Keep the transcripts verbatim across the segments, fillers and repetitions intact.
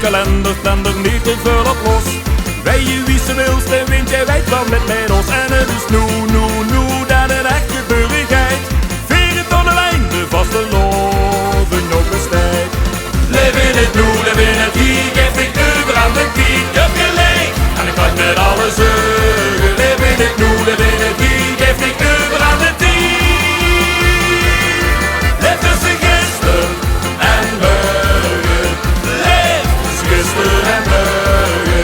Kalender, kalender, neet te väöl op los. Wei je wie se wils, de wind, jij weit wat mit, mit os. En 't is noe, noe, noe dat 't ech gebeure geit. Veer tot 't einde vastelaovend nog besteit. Leef in 't noe, leef in 't hie, gaef dich euver aan de tied. Höb geliek aan de kantj mit alle zörge. Leef in 't noe, leef in 't hie, gaef dich euver aan de tied. Leef tösse gister en mörge, leef tösse gister en mörge.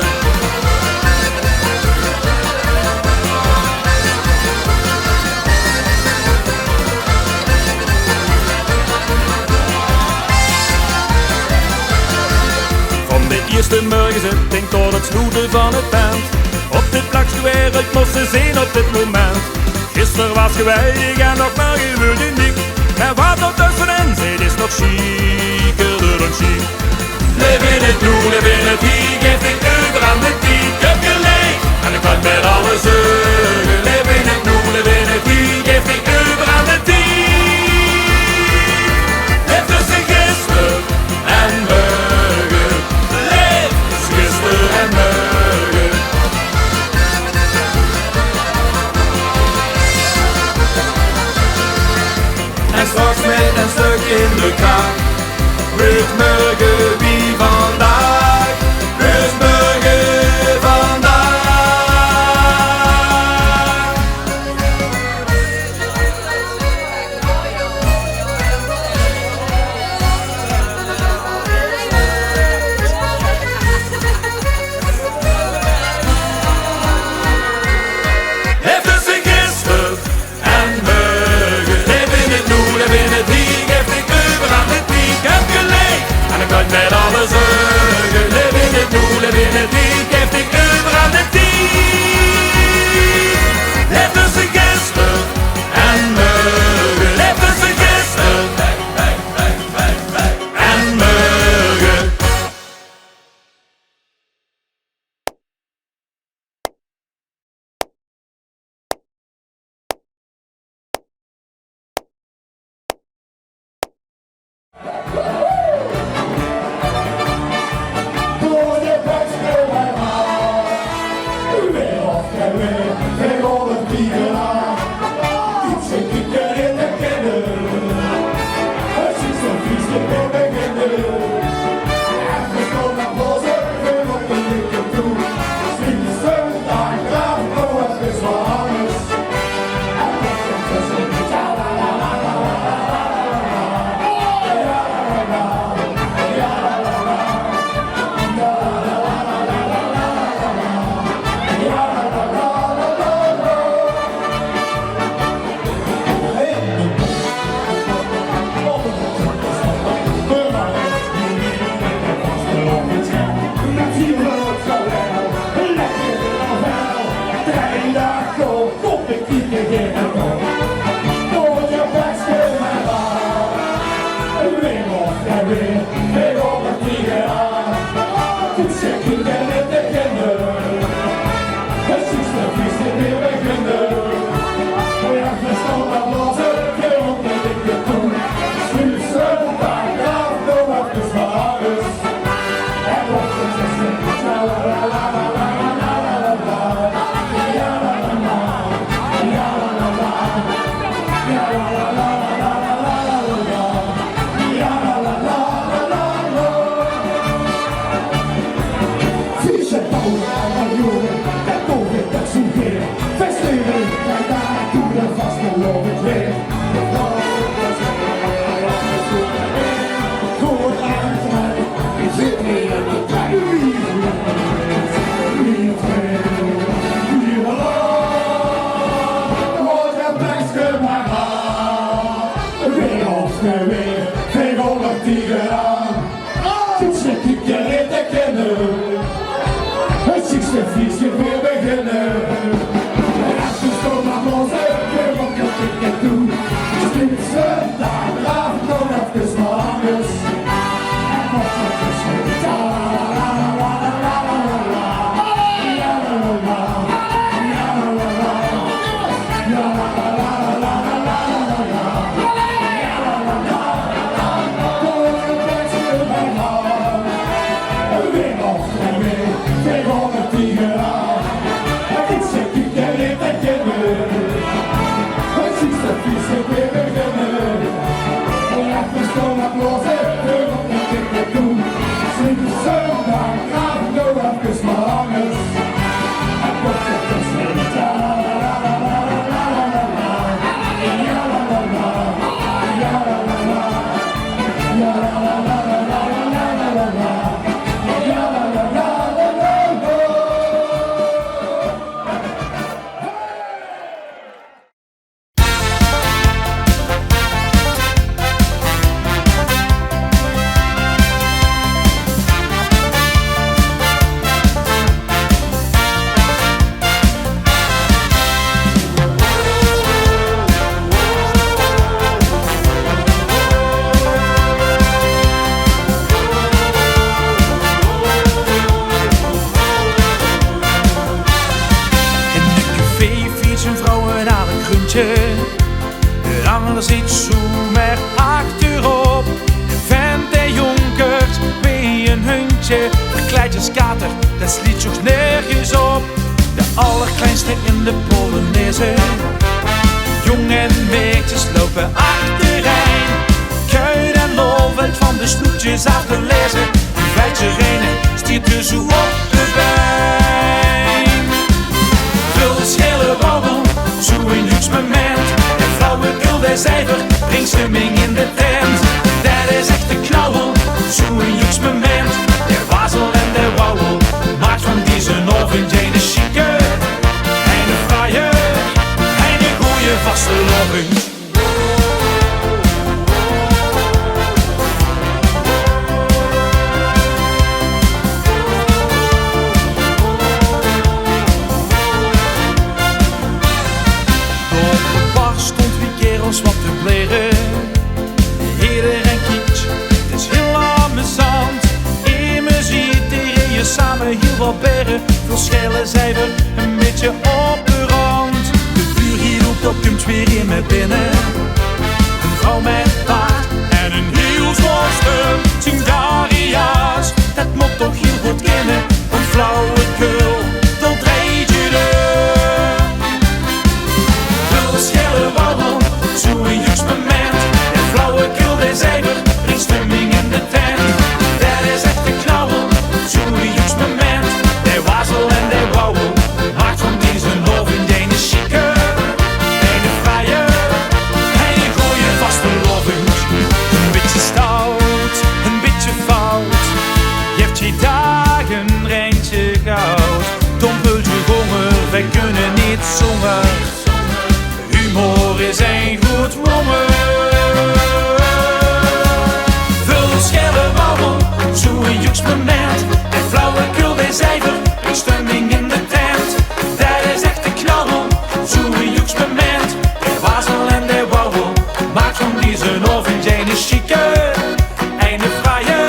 Van de ierste mörgezitting tot 't sloete van 't tent. Op dit plakske wereld mós se zeen op dit moment. Gister waas geweldig en nog mörge wuuert uniek. En wat d'r tössenin zit is nog sjieker dan sjiek. Leef in 't noe, leef in 't hie, gaef dich euver aan de tied. Höb geliek aan de kantj mit alle zörge. Leef in 't noe, leef in 't hie, gaef dich euver aan de tied. Leef tösse gister en mörge, leef tösse gister en mörge. En straks mit ein stök in de krant, wuuert mörge wie vandaag, wuuert mörge vandaag. Leef tösse gister en mörge, leef in 't noe, leef in 't hie, gaef dich euver aan de tied. Höb geliek aan de kantj mit alle zörge. Leef in 't noe, leef in 't hie, gaef dich euver aan de tied. Leef tösse gister en mörge, leef tösse gister en mörge. De anger zit zoemer achterop. De vent dae jonkert wie ein hundje. Verkleid es kater, det sliet zich nerges op. De allerkleinste in de polonaise. Jóng en maedjes loupe achterein. Kuit en lol velt van de snoetjes aaf te laeze. Ein veldje reine stiet dus zoe op de bein. Völ sjaele wauwel, zoe ein juksememint. En flauwekul dae zeiver bringk stemming in de tent. Det is echte knauwel, zoe ein juksememint. De wazel en de wauwel maak van dezen aovendj eine sjieke, eine fraaie, eine gooje vastelaovendj. Op de bar stónge wie kaerels wat te blere. Ederein kiek, 't is hiel amusant. Immers ieterein same hiel wat bere. Völ sjaele zeiver, ein bietje op de rand. De buur hie roep, dao kump weer emes binne. Ein vrouw mit baard en ein hiel zwaor stum. Zingk aria's, det mót toch hiel good kinne. Ein flauwekul, dao dreijtj 't um. Völ sjaele wauwel, zoe ein juksememint. En flauwekul dae zeiver bringk stemming in de tent. Det is echte knauwel, zoe ein juksememint. De wazel en de wauwel maak van dezen aovendj eine sjieke, eine fraaie, eine gooje vastelaovendj. Ein bietje stout, ein bietje fout. Geef die daag ein reintje goud. Dom völ dich ónger, veer kinne neet zónger. Humor is ein good wónger. Völ sjaele wauwel, zoe ein juksememint. En flauwekul dae zeiver bringk stemming in de tent. Det is echte knauwel, zoe ein juksememint. De wazel en de wauwel maak van dezen aovendj eine sjieke, eine fraaie,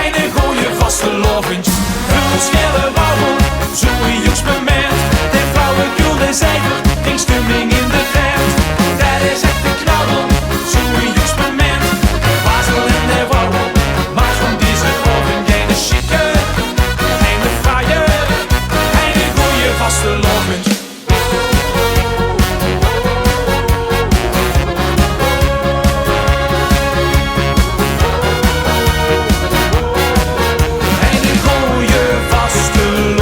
eine gooje vastelaovendj. Völ sjaele wauwel, zoe ein juksememint. De flauwekul dae zeiver bringk stemming in de tent. Det is echte knauwel, zoe ein juksememint. De wazel en de wauwel maak van dezen aovendj eine sjieke, eine fraaie, eine gooje vastelaovendj. Eine gooje vastelaovendj.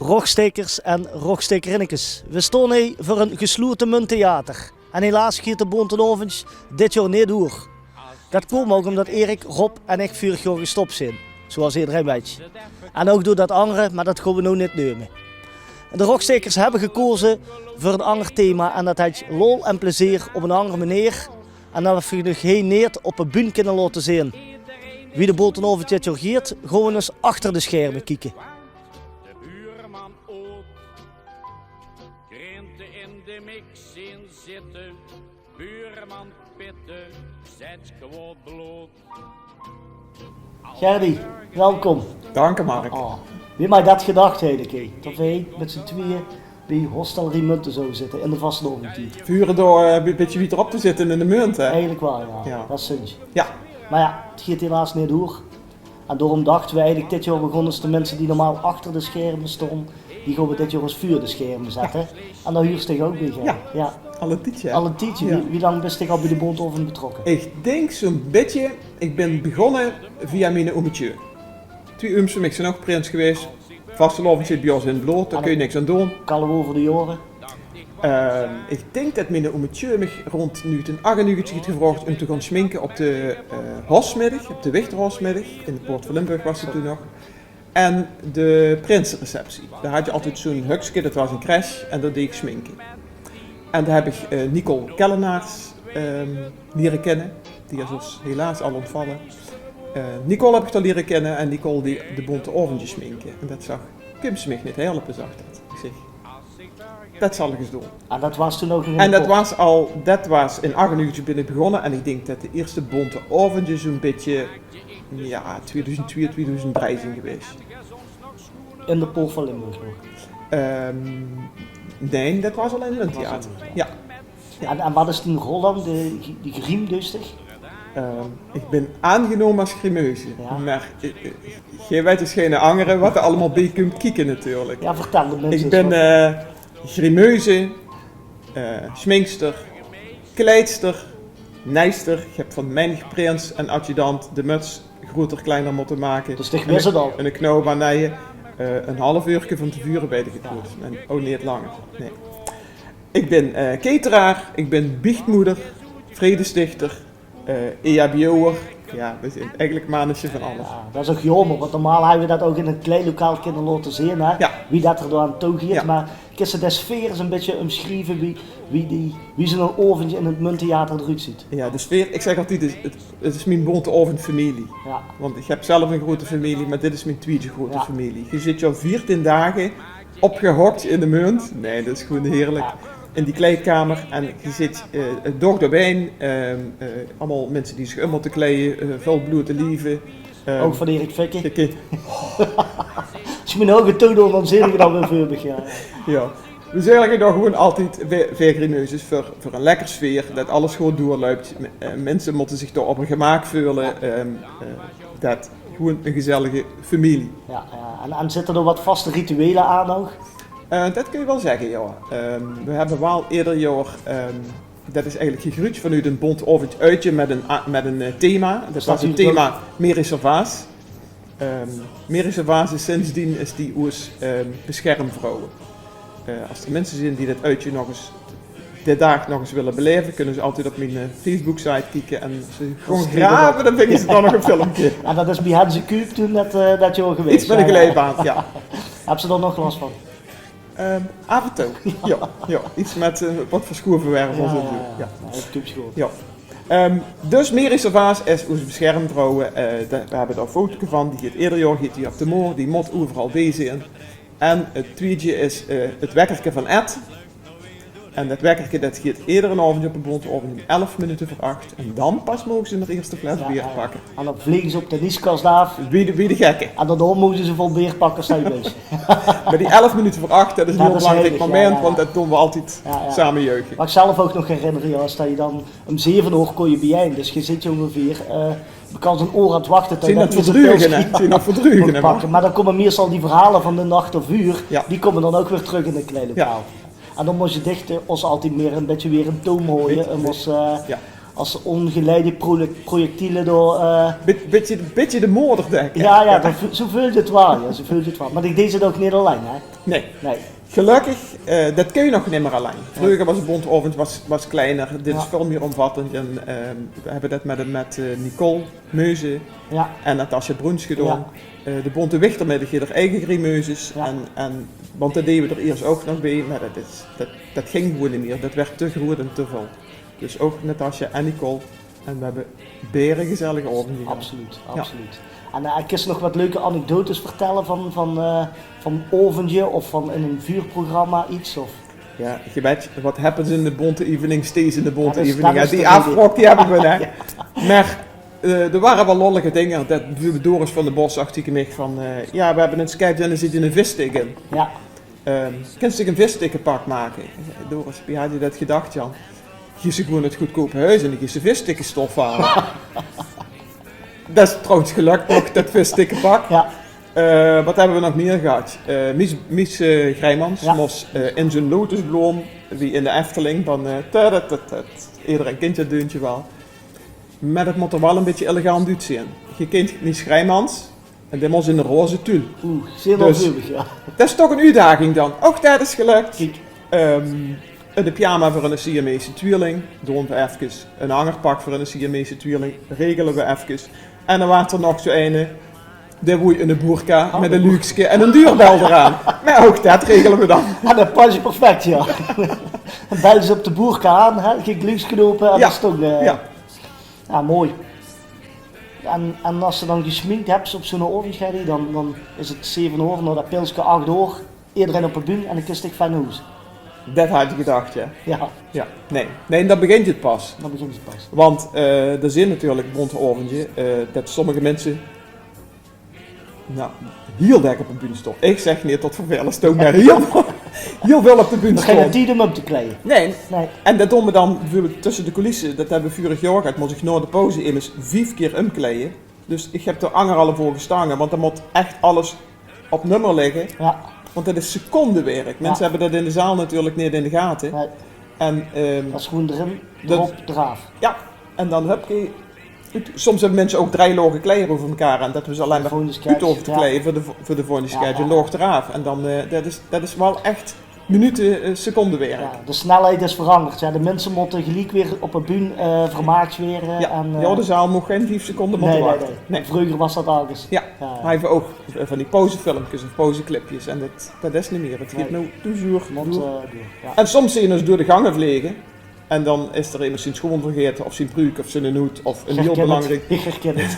Rogstaekers en rogstaekerinnekes, we staon hie veur ein geslote munt theater. En helaas geit de Bónte Aovendj dit jaor neet door. Det kump ouch umdet Erik, Rob en ich veurig jaor gestop zeen, zoeas ederein weit. En ouch door det angere, mer det gaon v'r noe neet neume. De Rogstaekers höbbe gekoze veur ein anger thema en det heit lol en plezeer op ein anger meneer. En det v'r uch hie neet op ein bühne kinne laote zeen wie de Bonte Aovendj dit jaor geit, gaon v'r ins achter de scherme kieke. De buurman oet. Krente in de mik zien zitte. Buurman Pitte, zet kwaod blood. Gerdy, welkom. Dank, Mark. Oh, wae haw det gedach, hè, oké? Det v'r hie mit zien twieë bie Hostelrie Munte zouwe zitte in de vastelaovendjtied. Veur door, eh, ein bietje wiejer op te zitte in de munt, hè? Eigelik waal, jao. Jao. Det is zunj. Jao. Mer jao, 't geit helaas neet door. En daorum dachte v'r eigelik dit jaor, v'r gaon ins de minse die normaal achter de scherme staon, die gaon v'r dit jaor ins veur de scherme zette. En dao huurs dich ouch bie, hè? Jao. Al ein tiedje, hè? Al ein tiedje. Jao. Wie, wie lang bis dich al bie de Bonte Aovendj betrokke? Ich dink zoe'n bietje, ich bin begonne via miene oometje. Twie ooms van mich zeen ouch prins gewaes. Vastelaovendj zit bie ós in 't blood, dao kóns se niks aan doon. Kalle euver de jaore. Ehm, ich dink det miene oometje mich rónd nuuetien achtennuuetjig haet gevraog um te gaon sminke op de, eh, Hosmiddig, op de Wichterhosmiddig. In de Poort van Limburg waas det toen nog. En de prinsereceptie. Dao haaj se altied zoe'n hökske, det waas ein crèche, en dao deej ich sminke. En dao höb ich, eh, Nicole Kellenaars, ehm, liere kinne. Die is ós helaas al óntvalle. Eh, Nicole höb ich dao liere kinne en Nicole deej de Bonte Aovendje sminke. En det zag: "Kums se mich neet helpe?" zag det. Ich zèk: "Det zal ich ins doon." En det waas toen ouch in... En det waas al, det waas in achtennuuetjig bin ich begonne en ich dink det de ierste Bonte Aovendje zoe'n bietje, jao, twiedoezend twie, twiedoezend drei zeen gewaes. In de Poort van Limburg nog? Ehm, nae, det waas al in 't Muntetheater. Jao. Jao. En, en waat is dien rol dan? De, de griemdöster? Ehm, ich bin aangenómme es grimeuse. Jao. Mer, eh, eh, geer weit es geine angere waat d'r allemaol bie kump kieke natuurlik. Jao, vertèl de minse ins waat. Ich bin, eh, grimeuse, eh, sminkster, kleidster, neister. Ich höb van menig prins en adjudant de muts groeter, kleiner mótte make. Dus dich wis 't al. En de knoop aan neie. Eh, ein haaf uurke van te veure bön ich 't gewore. En ouch neet langer. Nae. Ich bin, eh, cateraar, ich bin biechtmoder, vredestichter, eh, E H B O'er. Jao, v'r zeen eigelik manesje van alles. Jao, det is ouch jaomer, want normaal hawwe v'r det ouch in 't kleilokaal kinne laote zeen, hè, wie det d'r dao aan toe geit. Jao. Mer kins se de sfeer ins ein bietje ómsjrieve, wie, wie die, wie zoe'n aovendje in 't Muntetheater d'roet zuut? Jao, de sfeer, ich zèk altied, 't is, 't is mien Bonte Aovendj femilie. Jao. Want ich höb zelf ein groete femilie, mer dit is mien twiede groete femilie. Jao. Geer zit al veertien daag opgehok in de Munt. Nae, det is gewoen hierlik. Jao. In die kleidkamer en geer zit, eh, door de wien, ehm, eh, allemaol minse die zich um mótte kleie, eh, väöl bloeëte lieve. Ehm, ouch van Erik Fikke. Kiek, kiek. Es ich mien ouge toe doon, dan zeen ich 't alweer veur mich, jao. Jao. V'r zörge d'r gewoen altied, veer, veer grimeuses, veur, veur ein lekker sfeer, det alles good doorlöp. M-, eh, minse mótte zich dao op hun gemaak veule, ehm, eh, det gewoen ein gezellige femilie. Jao, jao. En, en zitte d'r waat vaste rituele aan ouch? Eh, det kóns se waal zègke, jao. Ehm, v'r höbbe waal eder jaor, ehm, det is eigelik gegruujd vanoet ein Bonte Aovendj oetje mit ein a-, mit ein, eh, thema. Det waas 't thema Mary Servaas. Ehm, Mary Servaas is sindsdien is die ós, ehm, beschermvrouw. Eh, es d'r minse zeen die det oetje nog ins, de daag nog ins wille belaeve, kónne ze altied op mien, eh, Facebook-site kieke en ze gewoon grave, dan vinge ze dan nog ein filmke. En det is bie Henze Kuuk toen det, eh, det jaor gewaes. Iets mit ein glijbaan, jao. Höbs se dao nog las van? Ehm, aaf en toe. Jao, jao. Iets mit, eh, waat veur sjoeëverwervels en zoe. Jao, jao. Jao. Ehm, dus Mary Servaas is ós beschermvrouw. Eh, de, v'r höbbe dao ein fotoke van. Die geit eder jaor geit die op de moor. Die mót euveral bie zeen. En 't twiede is, eh, 't wekkerke van Ed. En det wekkerke, det geit ederen aovendj op de Bonte Aovendj um elf minute veur ach. En dan pas moge ze de ierste fles beer pakke. En dan vlege ze op de nieskast aaf. Wie de, wie de gekke. En dan moge ze vol beer pakke es se wils. Mer die elf minute veur ach, det is ein hieël belangriek moment, want det doon v'r altied same jeuge. Waat ich mich zelf ouch nog herinner, jao, is det se dan um zeve oor kóns se biejein. Dus se zits óngeveer, eh, bekans ein oor aan 't wachte tot se det ierste pilske kóns pakke. Mer dan kómme meistal die verhaole van de nach d'rveur, die kómme dan ouch weer trök in de kleine paal. En dan mós se dich, eh, ós altied weer ein bietje weer in toom haoje. Mós, eh, As de óngeleide projectiele door, eh, Bit-, bietje, bietje de moder, dink ich. Ja, ja, dat, zo veulde 't waal, ja, zo veulde 't waal. Mer ich deej 't ouch neet allein, hè? Nee. Nee. Gelökkig, eh, dat kóns se nog nimmer allein. Vreuger waas de Bónte Aovendj waas, waas kleiner. Dit is väöl mieër ómvattend. En, eh, veer höbbe dat mit, mit, eh, Nicole Meuze en Natasja Broens gedaon. Eh, de Bónte Wichtermiddig haw häör eige Griemmeuzes. En, en, want dat deje veer d'r iers ouch nog bie, mer dat is, dat, dat ging gewoen neet mieër. Dat woort te groeët en te väöl. Dus ouch Natasja en Nicole. En veer höbbe 'ne bere gezellige aovendj gedaon. Absoluut, absoluut. En, eh, kins se nog get leuke anekdotes vertèlle van, van, eh, van aovendje of van in e vuurprogramma iets, of? Ja, ge wèt, what happens in the Bónte Evening stays in the Bónte Evening. Ja, die aafspraok, die höbbe veer, hè. Mer, eh, d'r wore waal lollige dinger. Dat, bieveurbeeld Doris van de Bos zag taenge mich van, eh, ja, veer höbbe 'ne sketch en dao zit 'ne visstick in. Ja. Ehm, kins se dich e visstickpak make? Ich zag: Doris, wie hads se dat gedach, Jan? Geis se gewoen nao 't goodkoupe hoes en dan geis se visstickesstof haole. Dat is trouwens gelök nog, dat visstickespak. Ja. Eh, wat höbbe veer nog mieër gehad? Eh, Mies, Mies, eh, Grijmans mós, eh, in zien lotusbloom, wie in de Efteling, van, eh, tadadadad. Ederein kint dat deuntje waal. Mer dat mót d'r waal e bietje elegant oetzeen. Ge kint Mies Grijmans, en dae mós in de roze tuul. Oeh, zeer nauwkeurig, ja. Dat is toch 'n oetdaging dan. Och, dat is gelök. Kiek. Ehm, 'ne pyjama veur 'ne Siamese twieling, doon veer efkes. 'n Hangerpak veur 'ne Siamese twieling, regele veer efkes. En dan waas d'r nog zoe'n eine, dae wooj 'ne boerka mit e luukske en 'n deurbel d'raan. Mer och, dat regele veer dan. Ah, dat pas perfect, ja. Dan bels se op de boerka aan, hè, gein luukske ope en dan stóng, eh, ja. Ja, mooi. En, en as se dan gesmink höbs op zoe'n aovendj, Gerry, dan, dan is 't zeve oor, nao dat pilske ach oor, ederein op de bühne en dan kins se dich fijn nao hoes. Dat hads se gedach, ja? Ja. Ja. Nee. Nee, dan begint 't pas. Dan begint 't pas. Want, eh, d'r zeen natuurlik bónte aovendje, eh, dat sommige minse, nou, hiel dèk op de bühne staon. Ich zègk neet tot 't vervelend is, mer hiel, hiel väöl op de bühne staon. Nog geine tied óm óm te kleie. Nee. Nee. En dat doon veer dan bieveurbeeld tösse de coulisse. Dat höbbe veer veurig jaor gehad. Mós ich nao de pauze emes vief kieër ómkleie. Dus ich höb d'r angerhalf oor gestange, want dan mót ech alles op nummer ligke. Ja. Want dat is secondewirk. Ja. Minse höbbe dat in de zaal natuurlik neet in de gate. Nee. En, ehm, dat is gewoen d'rin, d'rop, d'raaf. Ja, en dan höb ich, soms höbbe minse ouch drie laoge kleier euver mekaar en dat veer ze allein mer oet hove te kleie veur de, veur de volgende sketch. Ja, ja. Ein laog d'raaf. En dan, eh, dat is, dat is waal ech minute, eh, secondewirk. Ja, de snelheid is verangerd. Ja, de minse mótte geliek weer op de bühne, eh, vermaak waere. Ja, en, eh, ja, de zaal moch gein vief seconde mótte wachte. Nee, nee, nee. Vreuger waas dat angers. Ja, ja, ja. Mer effe ouch van die pauzefilmkes of pauzeclipjes. En dat, dat is neet mieër. 't Geit noow toujours door. Mót, eh, door, ja. En soms zeen ze ós door de gange vlege. En dan is d'r emes zien sjoon vergaete, of zien pruuk, of zienen hood, of ein hiel belangriek. Ich herken 't.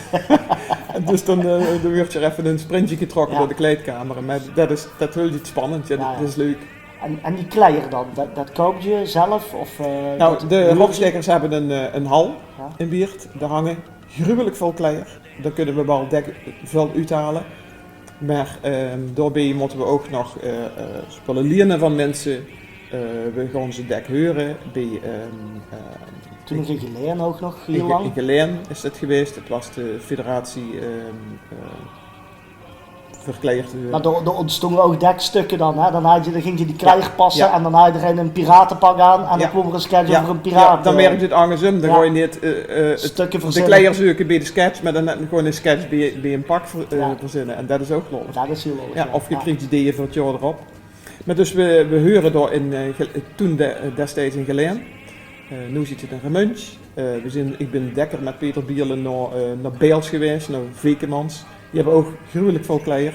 En dus dan, eh, dan wuuert d'r effe ein sprintje getrokke door de kleidkamer. Mer dat is, dat höltj 't spannend. Ja, dat is leuk. En, en die kleier dan, dat, dat koups se zelf? Of, eh, nou, de Hofsteikers höbbe ein, eh, ein hal in Wieërt. Dao hange gruwelik väöl kleier. Dao kónne veer waal dèk väöl oethale. Mer, ehm, daobie mótte veer ouch nog, eh, eh, spölle liene van minse. Eh, veer gaon ze dèk hure bie, ehm, eh, toen nog in Gelaen ouch nog hiel lang. In Gelaen is dat gewaes. Dat waas de federatie, ehm, eh, veur kleier te hure. Mer dao, dao óntstónge ouch dèk stökke dan, hè? Dan hads se, dan gings se die kleier passe en dan haw d'r ein ein piratepak aan en dan kwaam d'r ein sketch euver ein piraat. Ja, dan wirk 't angersóm. Dan gaon se neet, eh, eh, de kleier zeuke bie de sketch, mer dan gaon se ein sketch bie, bie ein pak ver-, eh, verzinne. En dat is ouch lollig. Dat is hiel lollig, ja. Of ge kriegt ideeë veur 't jaor d'rop. Mer dus, veer, veer hure dao in, eh, Ge-, toen de, eh, destieds in Gelaen. Eh, noe zit 't in Remunj. Eh, veer zeen, ich bön dèkker mit Peter Bielen nao, eh, nao Baels gewaes, nao Vekemans. Die höbbe ouch gruwelik väöl kleier.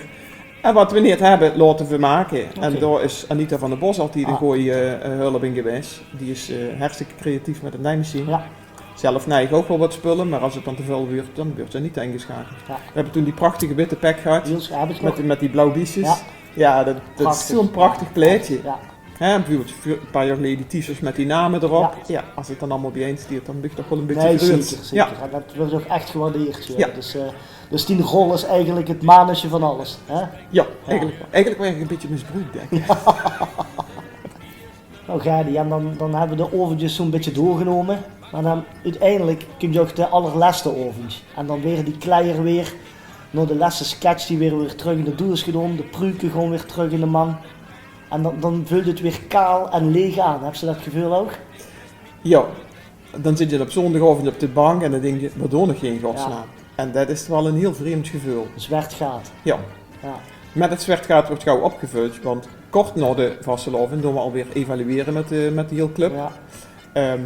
En wat veer neet höbbe, laote veer make. Oké. En dao is Anita van de Bos altied ein gooj, eh, hölp in gewaes. Die is, eh, hartstikke creatief mit de naaimasjien. Ja. Zelf naai ich ouch waal wat spölle, mer as 't dan te väöl wuuert, dan wuuert 't neet ingesjakeld. Ja. Veer höbbe toen die prachtige witte pek gehad. Mit die, mit die blauw biesjes. Ja. Ja, dat, dat is zoe'n prachtig plaetje. Ja. Hè, bieveurbeeld, ein paar jaor geleje die T-shirts mit die name d'rop. Ja. Ja, as 't dan allemaol bie-ein steit, dan bön ich toch waal ein bietje gerömp. Nee, zeker, zeker. Ja. En dat wuuert ouch ech gewaardeerd, ja. Ja. Dus, eh, dus dien rol is eigelik 't manusje van alles, hè? Ja, eigelik waal. Eigelik waer ich ein bietje misbroek, dink ich. Ja. Nou, Gerdy, en dan, dan höbbe veer de aovendjes zoe'n bietje doorgenómme. Mer dan oeteindelik kump ouch de allerlèste aovendj. En dan waere die kleier weer, nao de lèste sketch, die waere weer trök in de doeës gedaon. De pruke gaon weer trök in de mang. En dan, dan veultj 't weer kaal en leeg aan. Höbs se dat geveul ouch? Ja. Dan zit je op zondigaovend op de bank en dan denk je: "Wat doon ich hie in godsnaam?" En det is waal ein hiel vreemd geveul. Ein zwart gaat. Ja. Ja. Mer det zwart gaat wuuert gauw opgevuld, want kort nao de vastelaovend doon we alweer evaluere mit de, mit de hiel club. Ja. Ehm,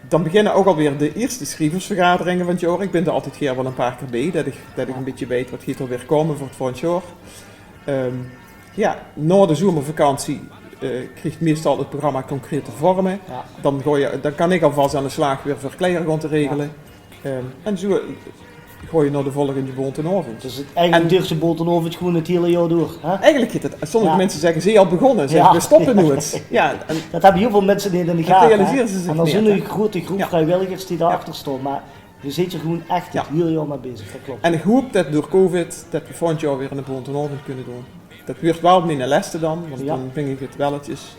dan beginne ouch alweer de ierste schrieversvergaderinge van 't jaor. Ich bin d'r altied gaer waal ein paar kier bie, det ich, det ich ein bietje weit wat geit d'r weer kómme veur 't volgend jaor. Ehm, ja, nao de zomervakantie, eh, kriegt meestal 't programma concrete vorme. Ja. Dan gaon je, dan kan ich alvas aan de slaag weer veur kleier gaon te regele. Ja. Ehm, en zoe gaon je nao de volgende Bónte Aovend. Dus 't, eigelik duurt de Bónte Aovend gewoen 't hiele jaor door, hè? Eigelik geit 't, sommige minse zègke: "Zeen al begonne?" Zègk ich: "We stoppe noeats." Ja, en det höbbe hiel väöl minse neet in de gate, hè? Det realisere ze zich neet, hè? En dan zoe'n groete groep vriewilligers die dao achter staon. Mer je zeet d'r gewoen ech 't hiel jaor mit bezig, det klop. En ich haop det door covid, det we volgend jaor weer ein Bónte Aovend kinne doon. Det wuuert waal miene lèste dan, want dan ving ich 't welletjes.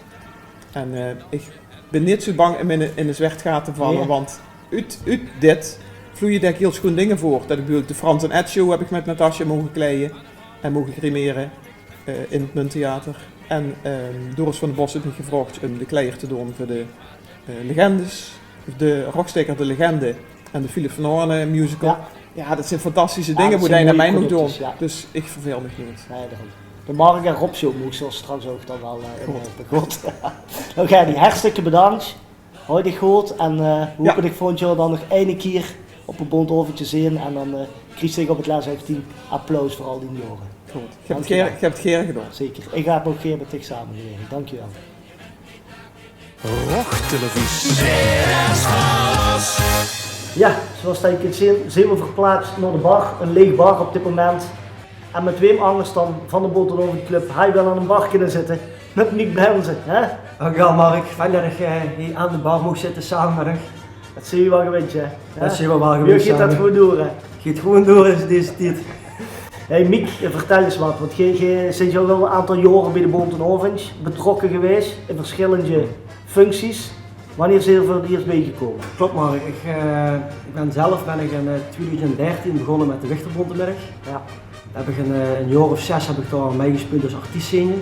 En, eh, ich bin neet zoe bang um in, in ein zwart gaat te valle, want oet, oet dit vloeie dèk hiel schoen dinger voort. Det ich bedoel, de Frans en Ed show höb ich mit Natasja moge kleie en moge grimere, eh, in 't Munttheater. En, ehm, Doris van den Bos haet mich gevraogd um de kleier te doon veur de, eh, Legendes. De Rogstaeker, de Legende en de Philips van Horne musical. Ja. Ja, det zeen fantastische dinger, wo je aan mei maag doon. Ja, det zeen mooie producties, ja. Dus ich verveel mich neet. Nae, daorum. De Mark en Rob show moge ze straks ouch dan waal, eh, in, eh, good. Oké, Gerdy, hartstikke bedank. Haoj dich good en, eh, we hope dich volgend jaor dan nog eine kier op de Bónte Aovend te zeen. En dan, eh, kriegs dich op 't lèts ech tien applaus veur al die jaore. Good. Ich höb 't gaer, ich höb 't gaer gedaon. Zeker. Ich höb ouch gaer mit dich samegewirk. Dankjewel. Rog Televisie. Ja, zoeas det je kint zeen, zeen we verplaats nao de bar. Ein laeg bar op dit moment. En mit waem angers dan van de Bónte Aovend Club. Haaj waal aan ein bar kinne zitte. Mit Miek Benzen, hè? Dankjewel, Mark. Fijn det ich, eh, hie aan de bar maag zitte same mit dich. Det zeen we waal gewindj, hè? Det zeen we waal gewindj same. Wie geit det gewoen door, hè? Geit gewoen door in deze tied. Hey Miek, vertèl ins wat, want geer, geer zeet ouch al ein aantal jaore bie de Bónte Aovend betrokke gewaes in versjillende functies. Wannier zeet geer veur 't iers biejekómme? Klop, Mark. Ich, eh, ich bin zelf, bin ich in, eh, twiedoezend dertien begonne mit de Wichterbónte Middig. Ja. Dao höb ich ein, eh, ein jaor of zès höb ich dao meigespeuld es artiest zijnde.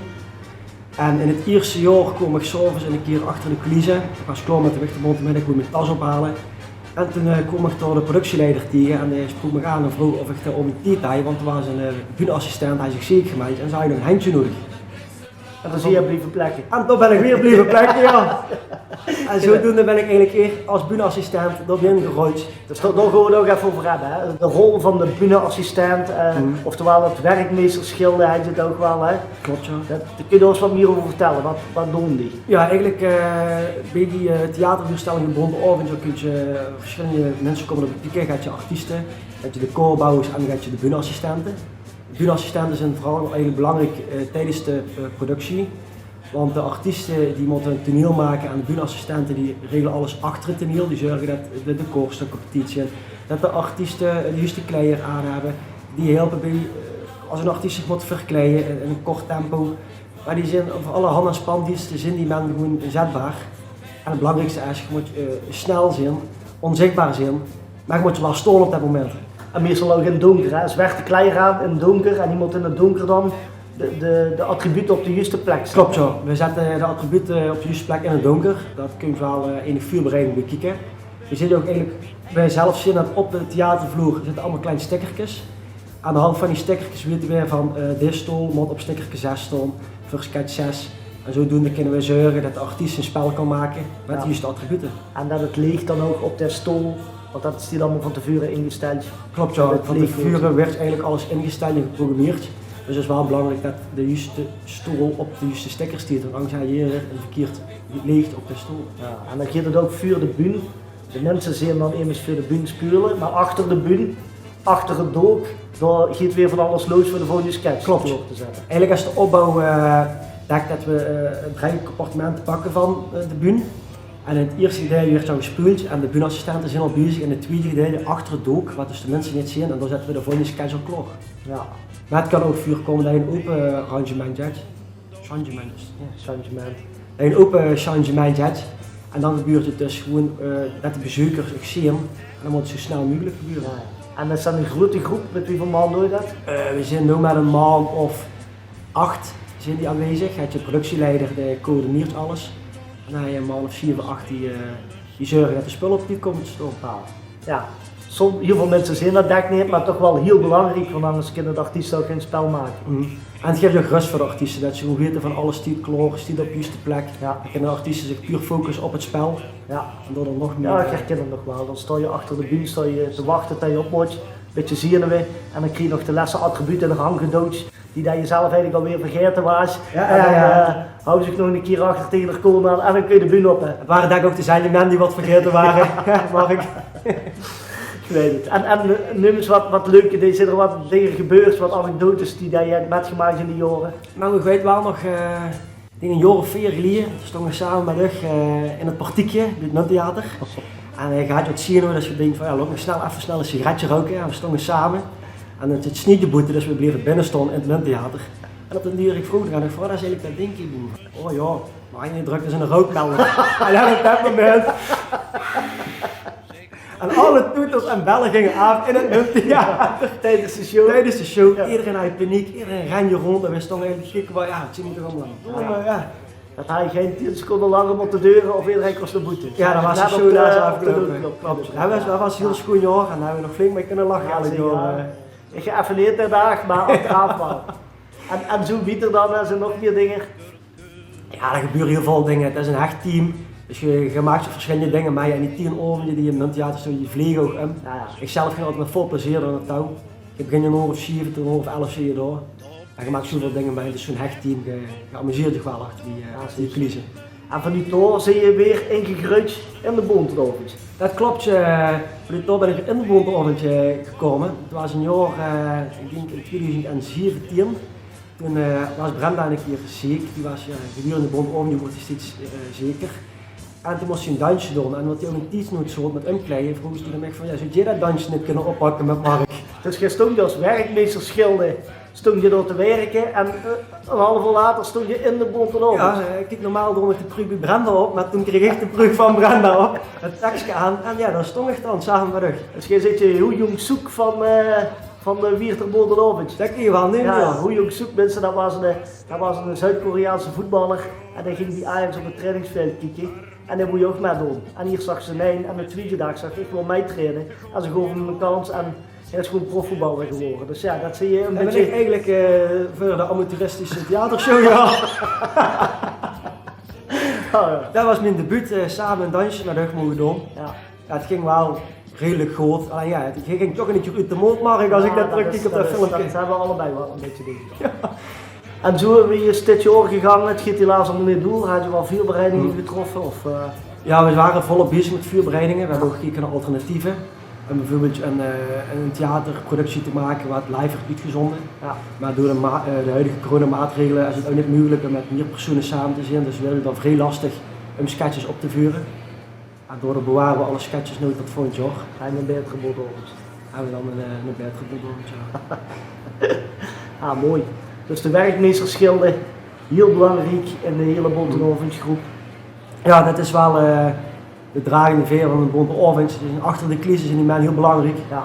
En in 't ierste jaor koom ich 's aoves ein kier achter de coulisse. Ich waas klaor mit de Wichterbónte Middig, ich mós mien tas ophale. En toen, eh, koom ich dao de productieleider taenge en dae sprook mich aan en vroog of ich dao ouch tied haaj, want d'r waas ein, eh, bühneassistent, haaj zich zeek gemeld en ze haaj nog ein hendje nudig. En dao zeet geer blieve plekke. En dao bin ich weer blieve plekke, ja. En zodoende bin ich eigelik ieërs es bühneassistent dao binne gerold. Dus dao, dao gaon we 't ouch effe euver höbbe, hè. De rol van de bühneassistent, eh, oftewaal 't werkmeestersgilde, haet 't ouch waal, hè. Klop, ja. Det, dao kóns se ós get mieë euver vertèlle. Wat, wat doon die? Ja, eigelik, eh, bie die, eh, theaterveurstellinge Bónte Aovend, dao kóns se, eh, versjillende minse kómme dao kieke. Höbs se artieste, höbs se de korbouwers en dan höbs se de bühneassistente. Bühneassistente zeen veural eigelik belangriek, eh, tiedes de, eh, productie. Want de artieste die mótte 't toneel make en de bühneassistente die regele alles achter 't toneel. Die zörge det de decorstukke op tied zeen, det de artieste, eh, de juuste kleier aan höbbe. Die helpe bie, eh, es ein artiest zich mót verkleie in, in ein kort tempo. Mer die zeen veur alle han- en spandeenste zeen die minse gewoen inzetbaar. En 't belangriekste is, geer mót, eh, snel zeen, ónzichtbaar zeen, mer geer mót waal staon op det moment. En meistal ouch in 't dónker, hè? Zwarte kleier aan in 't dónker en die mótte in 't dónker dan de, de, de attribute op de juuste plek zètte. Klop, ja. We zètte de attribute op de juuste plek in 't dónker. Dao kóns se waal, eh, ein vuurbereiding bie kieke. Geer zeet ouch eigelik, we zelf zeen det op de theatervloer zitte allemaol klein stickerkes. Aan de hand van die stickerkes weite we van, eh, dees stool mót op stickerke zès staon veur sketch zès. En zodoende kónne we zörge det de artiest ein spel kan make mit de juuste attribute. En det 't leech dan ouch op de stool, want det is allemaol van te veure ingesteld. Klop, ja. Van te veure wuuert eigelik alles ingesteld en geprogrammeerd. Dus 't is waal belangriek det de juuste stool op de juuste sticker steit, want angers haet eder ein verkeerd leech op de stool. Ja, en dan geit 't ouch veur de bühne. De minse zeen dan emes veur de bühne speule, mer achter de bühne, achter 't dook, dao geit weer van alles los veur de volgende sketch klaor te zètte. Klop. Eigelik is de opbouw, eh, det, det we, eh, drie appartemente pakke van, eh, de bühne. En in 't ierste gedeelte wuuert dan gespeuld en de bühneassistente zeen al bezig in 't twiede gedeelte achter 't dook, wat dus de minse neet zeen, en dao zètte we de volgende sketch al klaor. Ja. Mer 't kan ouch veurkómme det je ein ope, eh, rangement höbs. Changement is 't. Ja, changement. Ein ope changement höbs. En dan gebeurt 't dus gewoen, eh, det de bezeukers ouch zeen. En dan mót 't zoe snel meugelik gebeure. Ja. En is det ein groete groep? Mit wieväöl man doot geer det? Eh, we zeen noe mit ein man of ach zeen die aanwezig. Haet de productieleider, dae coördineert alles. En dan haet ge ein man of zeve, ach die, eh, Die zörge det de spul op tied kómme te staon. Jao. Hiel väöl minse zeen det dèk neet, mer toch waal hiel belangriek, want angers kinne de artieste ouch gein spel make. En 't guf ouch rös veur de artieste, det ze gewoen weite van alles steit klaor, steit op de juuste plek. Jao. Dan kinne de artieste zich puur focusse op 't spel. Jao. En daodoor nog mieë, jao, ich herkin 't nog waal. Dan staos se achter de bühne, staos se te wachte tot se op móts. Bietje zenuwe. En dan kriegs se nog de lèste attribute in de rang gedoudj die det se zelf eigelik alweer vergaete waas. Jao, en dan, jao, eh, houws se nog ein kier achter taenge de kólle aan en dan kóns se de bühne op, hè. 't Wore dèk ouch de zèndemen die waat vergaete wore, Mark. Ich weit 't. En, en, eh, neum ins waat, waat leuke dinger, zeen d'r waat dinger gebeurd, waat anekdotes die det se höbs mitgemaak in die jaore? Nou, ich weit waal nog, eh, ich dink ein jaor of veer geleje, toen stónge v'r same mit dich, eh, in 't Portiekje, bie 't Munttheater. En, eh, ich haw waat zin in, dus ich dink van, jao, laot mich snel effe snel ein sigaretje rouke. En v'r stónge same. En 't, 't sneje boete, dus v'r bleve binne staon in 't Munttheater. En op d'n duur, ich vroog aan, ich vroog: "Waat is eigelik det dink hie boete?" "Oh jao, mer hae drök ins ein roukmelder." En op det moment En alle toeters en belle ginge aaf in 't Munttheater. Tiedes de show. Tiedes de show. Jao. Ederein haw paniek, ederein rende róndj. En v'r stónge eigelik te kieke, jao, 't zeen v'r toch allemaol aan. Jao. Mer jao. Det haw gein tieën seconde langer mótte dore of ederein kós nao boete. Jao, dan waas de show dao aafgeloupe. Klop, klop. Jao, det waas, det waas ein hiel sjoean jaor en dao höbbe v'r nog flink mei kónne lache, jao, elk jaor, zeker. Eh. Ich effe neet de daag, mer achteraf waal. En, en zoe wiejer dan, d'r zeen nog mieë dinger. Jao, d'r gebeure hiel väöl dinger. 't Is ein hech team. Dus se, se maaks versjillende dinger mei. En die tieën aovendje die in 't Munttheater staon, die vlege ouch óm. Jao, jao. Ich zelf góng altied mit väöl plezeer dao nao touw. Ich begin óm ein oor of zeve, óm ein oor of elf zit se dao. En se maaks zoeväöl dinger mei. 't Is zoe'n hech team, se, se amuseers dich waal achter die, eh, achter die coulissen. En vanoet dao zeen se weer ingegreujd in de Bóntjen Aovendj. Det klop, eh, vanoet dao bön ich in de Bóntjen Aovendj, eh, gekómme. 't Waas ein jaor, eh, ich dink in twiedoezend zeventieën. Toen, eh, waas Brenda ein kier zeek. Die waas, jao, gedurende de Bóntjen Aovendj woort die steeds, eh, zeker. En toen mós ze ein dansje doon. En ómdet die ouch in tiedsnood zaot mit ómkleie, vroog ze toen aan mich van: "Jao, zóws doe det dansje neet kónne oppakke mit Mark?" Dus geer stóngt es werkmeester Schilde, stóngt geer dao te wirke en, eh, ein haaf oor later stóngt geer in de Bóntjen Aovendj. Jao, eh, kiek, normaal doon ich de pruuk bie Brenda op, mer toen kreeg ich de pruuk van Brenda op. 't Pekske aan en jao, dao stóng ich dan same mit dich. Dus geer zeet de Hoo Jong Sook van, eh, van de Wieërter Bóntjen Aovendj. Det kins se waal neume, jao. Hoo Jong Sook, minse, det waas ein, eh, det waas ein Zuid-Koreaanse voetballer. En dae ging bie Ajax op 't trainingsveld kieke. En dae wól ouch mitdoon. En hie zag ze nae. En d'n twiede daag zag: "Ich wól mittraine." En ze goof 'm ein kans en hae is gewoen profvoetballer gewore. Dus jao, det zeen se ein bietje. En bön ich eigelik, eh, veur de amateuristische theatershow, jao. Oh, jao. Det waas mien debuut, eh, same ein dansje mit dich moge doon. Jao. Jao, 't ging waal redelik good. Allein jao, 't ging toch ein bietje oet de mónd, mer es ich det trökkiek op det filmke. Jao, det is, det is, det höbbe v'r allebei waal ein bietje, dink ich. Jao. En zoe, wie is dit jaor gegange? 't Geit helaas allemaol neet door. Haaj geer waal veurbereidinge getroffe, of, eh? Jao, v'r wore volop bezig mit veurbereidinge. V'r höbbe ouch gekeke nao alternatieve. Óm bieveurbeeld ein, eh, ein theaterproductie te make waat live wuuert oetgezónje. Jao. Mer door de ma-, eh, de huidige coronamaatregele is 't ouch neet meugelik óm mit mieër persoeëne same te zeen. Dus v'r höbbe 't dan vrie lastig óm sketches op te veure. En daodoor beware v'r alle sketches nog tot volgend jaor. En ein baeter Bóntjen Aovendj. En v'r dan ein, eh, ein baeter Bóntjen Aovendj, jao. Ah, mooi. Dus de werkmeester Schilde, hiel belangriek in de hiele Bóntjen Aovendjgroep. Jao, det is waal, eh, de dragende veer van de Bóntjen Aovendj. Die zeen achter de coulissen, zeen die man hiel belangriek. Jao.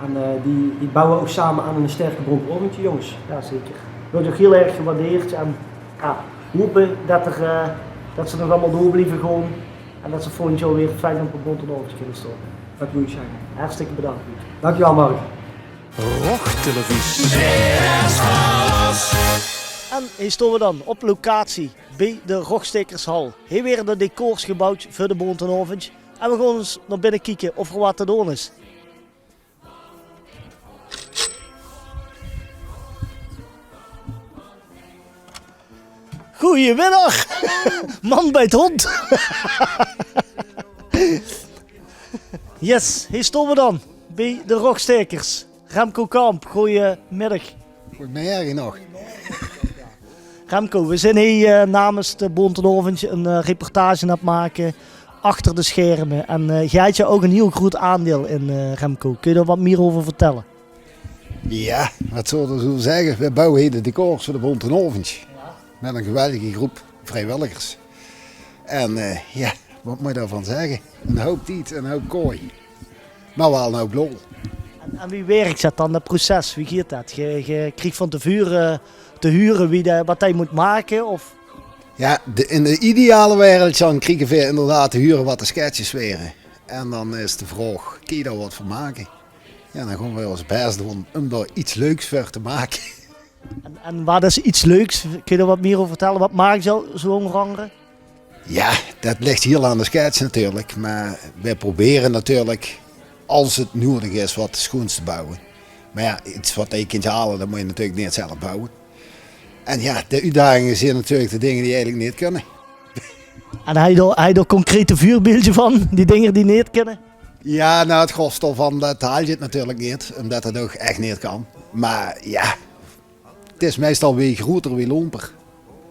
En, eh, die, die bouwe ouch same aan ein sterke Bóntjen Aovendj, jónges. Jao, zeker. Weurt ouch hiel erg gewaardeerd. En jao, hope det d'r, eh, det ze nog allemaol door blieve gaon. En det ze volgend jaor weer fijn op de Bóntjen Aovendj kinne staon. Det mót ich zègke. Hartstikke bedank, Piet. Dankjewel, Mark. Rog Televisie. En hie staon v'r dan op locatie bie de Rogstaekershal. Hie waere de decors gebouwd veur de Bóntjen Aovendj. En v'r gaon ins nao binne kieke of d'r waat te doon is. Goeiemiddag, man bij 't hond. Yes, hie staon v'r dan bie de Rogstaekers. Remco Kamp, goeiemiddag. Goeiemiddag nog. Remco, v'r zeen hie, eh, namens de Bóntjen Aovendj ein, eh, reportage aan 't make achter de scherme. En, eh, geer höb dao ouch ein hiel groeët aandeil in, eh, Remco. Kóns se dao waat mieër euver vertèlle? Jao, waat zal ich d'r euver zègke? V'r bouwe hie de decors veur de Bóntjen Aovendj. Mit ein geweldige groep vriewilligers. En, eh, jao, waat mót ich dao van zègke? Ein houp tied, ein houp kooi. Mer waal ein houp lol. En, en wie wirk det dan, det proces? Wie geit det? Geer, geer kriegt van te veure te hure wie de, waat geer mót make, of? Ja, de, in de ideale wereld dan kriege veer inderdaad te hure wat de sketsjes waere. En dan is de vraog, kin je dao wat van make? Ja, dan gaon veer ós bès doon um dao iets leuks veur te make. En, en wat is iets leuks? Kin je dao wat mier euver vertelle? Wat maak je zo, zo ónger angere? Ja, det ligt hiel aan de sketch natuurlik. Mer veer probere natuurlik, as 't nudig is, wat schoons te bouwe. Mer ja, iets wat je kins haole, det mot je natuurlik neet zelf bouwe. En ja, de oetdaginge zien natuurlik de dinger die eigelik neet kinne. En hej dao, hej dao concrete veurbeeldje van, die dinger die neet kinne? Ja, nou, 't gros daovan, det haal je 't natuurlik neet, umdet 't ouch ech neet kan. Mer ja, 't is meistal wie groeter, wie lomper.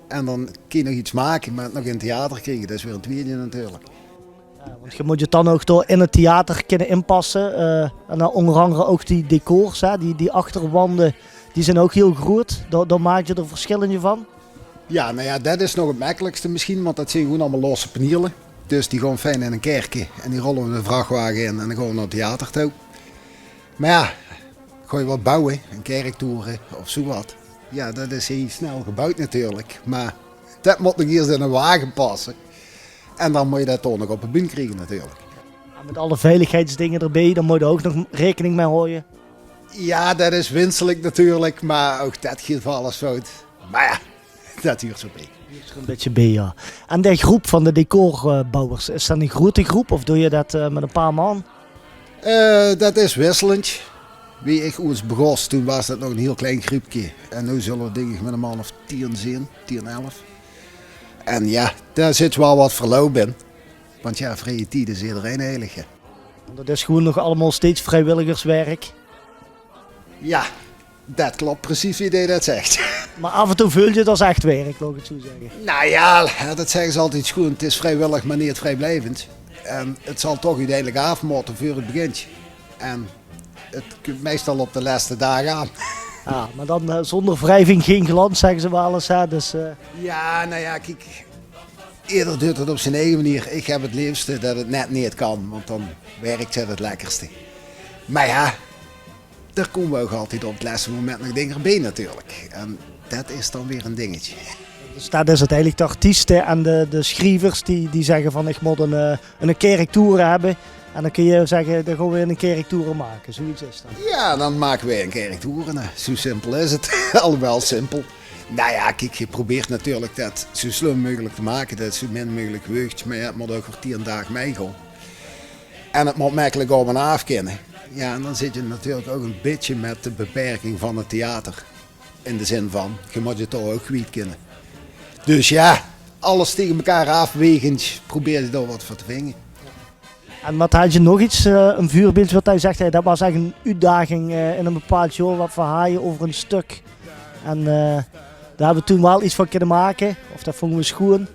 En dan kin je nog iets make, mer 't nog in theater kriege, det is weer ein twiede natuurlik. Ja, want je mot je dan ouch dao in 't theater kinne inpasse. Eh, en dan ónger angere ouch die decors, hè, die, die achterwande, die zien ouch hiel groet. Dao, dao maak je d'r versjillende van. Ja, nou ja, det is nog 't mekkelikste mesjien, want det zien gewoen allemaol losse paniele. Dus die gaon fijn in ein kerke en die rolle we de vrachwage in en dan gaon we nao 't theater toe. Mer ja, gaon je wat bouwe, ein kerktoere of zoe wat. Ja, det is hiel snel gebouwd natuurlik. Mer det mot nog iers in eine wage passe. En dan mot je det toch nog op de bühne kriege natuurlik. En mit alle veiligheidsdinger d'rbie, dao mot je ouch nog raekening mit haoje. Ja, det is winselik natuurlik, mer ouch det geit veur alles fout. Mer ja, det huurt zo bie. Huurt d'r ein bietje bie, ja. En de groep van de decorbouwers, is det ein groete groep of doon je det, eh, mit ein paar man? Eh, det is wisselend. Wie ich oets begós, toen waas det nog ein hiel klein gruupke. En noe zulle v'r, dink ich, mit ein man of tien zeen, tien, elf. En ja, dao zit waal wat verloup in. Want ja, vrieje tied is ederein heilig, hè. Want det is gewoen nog allemaol steeds vriewilligerswerk. Ja, det klop precies wie det zeet. Mer aaf en toe veult 't as ech werk, laot ich 't zoe zègke. Nou ja, det zègke ze altied schoen. 't Is vriewillig, mer neet vrieblijvend. En 't zal toch oeteindelik aaf mote veur 't begint. En 't kump meistal op de lèste daag aan. Ja, mer dan, eh, zónger wrieving gein glans, zègke ze waal ins, hè. Dus, eh. Ja, nou ja, kiek. Eder duit 't op zien eige manier. Ich höb 't leefste det 't net neet kan, want dan wirk 't 't lekkerste. Mer ja, d'r kómme ouch altied op 't lèste moment nog dinger bie natuurlik. En det is dan weer ein dingetje. Dus det is 't eigelik, de artieste en de, de sjrievers die, die zègke van: ich mot ein, eh, ein kerktoer höbbe. En dan kins se zègke, dan gaon v'r ein kerktoer make. Zoe iets is det. Ja, dan make v'r ein kerktoer. Nou, zoe simpel is 't. Alhoewel simpel. Nou ja, kiek, je probeert natuurlik det zoe slum meugelik te make, det 't zoe min meugelik weug. Mer ja, 't mot ouch veur tien daag meigaon. En 't mot mekkelik op en aaf kinne. Ja, en dan zit je natuurlik ouch ein bietje mit de beperking van 't theater. In de zin van, je mot je toch ouch kwiet kinne. Dus ja, alles taenge mekaar aafwegend probeer je dao wat veur te vinge. En wat haaj je nog iets, eh, ein veurbeeld wat haaj zag, hè, det waas ech ein oetdaging, eh, in ein bepaald jaor, wat v'r haaje euver ein stök. En, eh, dao höbbe v'r toen waal iets van kinne make, of det vónge v'r schoen.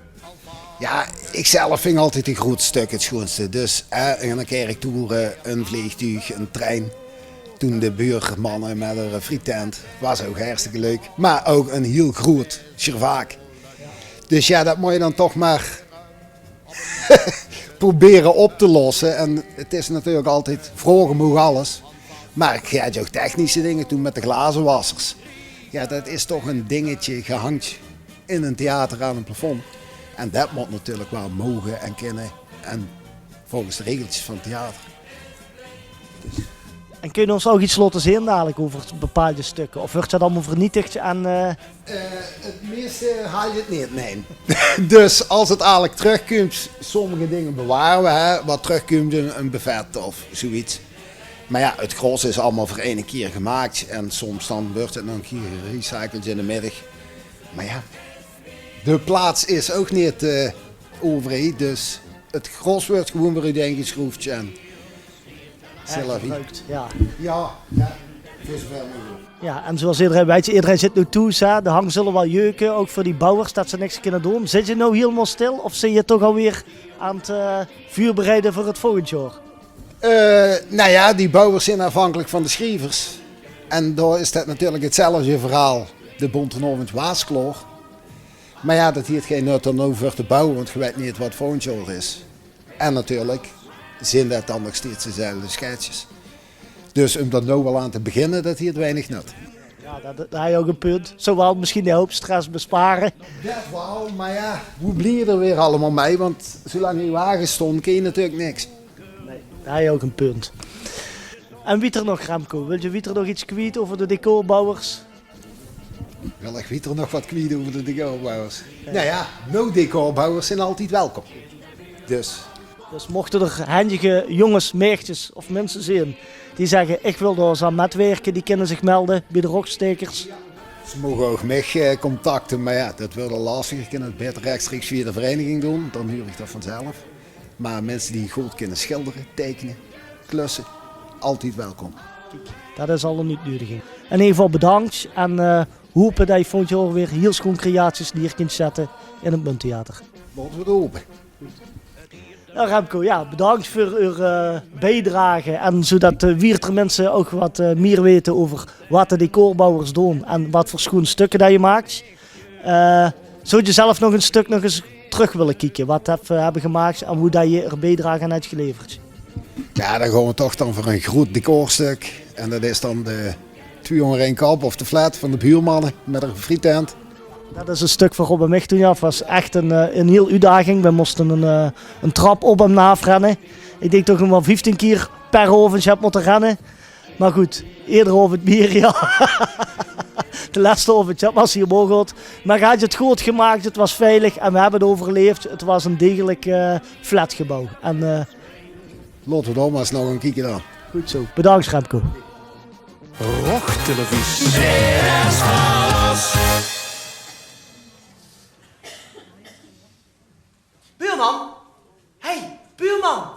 Ja, ich zelf ving altied de groete stökke 't schoenste. Dus, hè, ein kerktoer, ein vleegtuug, ein trein. Toen de buurmanne mit häör frietent, waas ouch hartstikke leuk. Mer ouch ein hiel groet sjirvaak. Dus ja, det mot je dan toch mer probere op te losse. En 't is natuurlik altied, vraoge maag alles. Mer ich haaj ouch technische dinger toen mit de glazewassers. Ja, det is toch ein dingetje, ge hangt in ein theater aan ein plafond. En det mot natuurlik waal moge en kinne en volges de regeltjes van 't theater. En kóns se ós ouch iets laote zeen dalik euver bepaalde stökke? Of wuuert det allemaol vernietigd en, eh? Eh, 't meiste haaj je 't neet, nae. Dus as 't dalik trökkump, sommige dinger beware v'r, hè, wat trökkump, ein, ein buffet of zoe iets. Mer ja, 't gros is allemaol veur eine kier gemaak en soms dan wuuert 't nog ein kier gerecycled in de middig. Mer ja, de plaats is ouch neet, eh, euverein, dus 't gros wuuert gewoen weer oetein gesjroefd en c'est la vie. Hergebruikt, ja. Ja, ja, veur zoeväöl meugelik. Ja, en zoeas ederein weit, ederein zit noe thoes, hè. De hang zulle waal jeuke, ouch veur die bouwers, det ze niks kinne doon. Zit je noe hielemaol stil of zeen je toch alweer aan 't, eh, veurbereide veur 't volgend jaor? Eh, nou ja, die bouwers zeen aafhankelik van de sjrievers. En dao is det natuurlik 'tzelfde verhaol. De Bonte Aovend waas klaor. Mer ja, det haet gein nut dao noe veur te bouwe, want ge weit neet wat volgend jaor is. En natuurlik zeen det dan nog steeds dezelfde sketsjes. Dus um dao noe al aan te beginne, det haet weinig nut. Ja, dat, dat haet ouch e punt. Zou waal mesjien de houp stress bespare. Dat waal, mer ja, wie bliej d'r weer allemaol mei, want zoelang die wage stoon, kin je natuurlik niks. Nee, dat haet ouch e punt. En wieter nog, Remco? Wils se wieter nog get kwiet euver de decorbouwers? Wil ich wieter nog get kwiet euver de decorbouwers? Nee. Nou ja, no decorbouwers zien altied welkom. Dus. Dus mochte d'r henjige jónges, maedjes of minse zeen die zègke: "Ich wil dao ins aan mitwirke", die kinne zich melde bie de Rogstaekers. Ze moge ouch mich, eh, contacte, mer ja, dat weurt al lastig. Ich kin 't baeter rechstreeks via de vereiniging doon, dan huur ich dat vanzelf. Mer minse die good kinne sjildere, teikene, klusse, altied welkom. Kiek, dat is al 'n oetnudiging. In eder geval bedank en, eh, hope dat se volgend jaor weer hiel sjoon creaties neer kins zètte in 't Munttheater. Laote v'r 't hope. Nou, Remco, ja, bedank veur eur, eh, biedrage en zoedat, eh, wieter minse ouch get, eh, mieër weite euver wat de decorbouwers doon en wat veur sjoon stökke dat se maaks. Eh, zouws se zelf nog e stök nog ins trök wille kieke? Wat se höbs gemaak en wie dat se d'r biedrage aan höbs geleverd? Ja, dan gaon v'r toch dan veur e groeët decorstök. En dat is dan de Twie ónger ein kap of de flat van de buurmanne mit 'n friettent. Dat is e stök veur Rob en mich toen, ja. 't Waas ech 'n, eh, 'n hiel oetdaging. V'r móste 'n, eh, 'n trap op en aaf renne. Ich dink toch nog waal vieftien kier per aovendj höbbe mótte renne. Mer good, eder aovendj mieër, ja. De lèste aovendj, ja, waas hie Morgoth. Mer geer höbtj 't good gemaak, 't waas veilig en v'r höbbe 't euverleefd. 't Waas 'n degelik, eh, flatgebouw. En, eh, laote v'r dao mer ins nao gaon kieke dan. Good zoe. Bedank, Remco. Rog Televisie. Buurman? Hey, buurman!